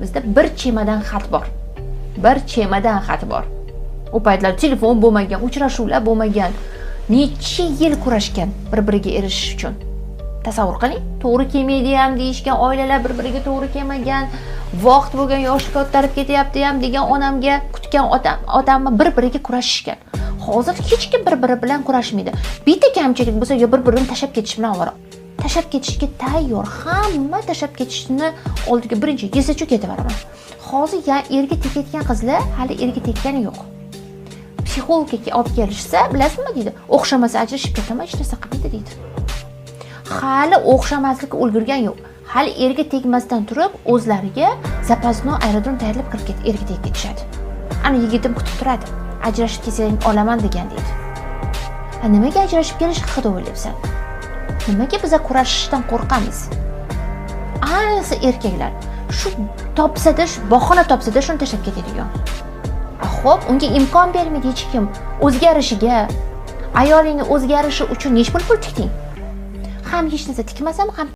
Bizda bir chemadan xat bor, bir chemadan xat bor. U paytlar telefon bo'lmagan, uchrashuvlar bo'lmagan. Necha yil kurashgan bir biriga erishish uchun, tasavvur qiling. To'g'ri kelmaydi ham deyishgan oilalar, bir biriga to'g'ri kelmagan, vaqt bo'lgan, yoshi kattarib ketyapti ham degan onamga, kutgan otam, otamni bir biriga kurashishgan. Hozir hech kim bir biri bilan kurashmaydi. Bitta kamchilik bo'lsa, yo bir birini tashlab ketish bilan ovora. Tashlab ketishga tayyor hamma, tashlab ketishni oldiga birinchi yesachu ketaveraman. Hozir ya erga tekayotgan qizlar hali erga tekkani yo'q, psixologga olib kelishsa, bilasizmi deydi, o'xshamasa ajrashib ketaman, hech narsa qilmaydi deydi. Hali o'xshamaslikka ulgurgan yo'q, hali erga tegmasdan turib o'zlariga запасной аэродром tayyorlab kirib ket, erga tegib ketishadi. Ana yigitim kutib turadi, ajrashib ketsang olaman degan deydi. A nimaga ajrashib kelish haqida o'ylayapsan? Nimaga biza kurashishdan qo'rqamiz? Ayniqsa erkaklar shu topsada, shu bahona topsada, shuni tashlab ketadigan. Ho'p, unga imkon bermaydi hech kim o'zgarishiga. Ayolingni o'zgarishi uchun nechi pul tikding? Ham hech narsa tikmasam ham.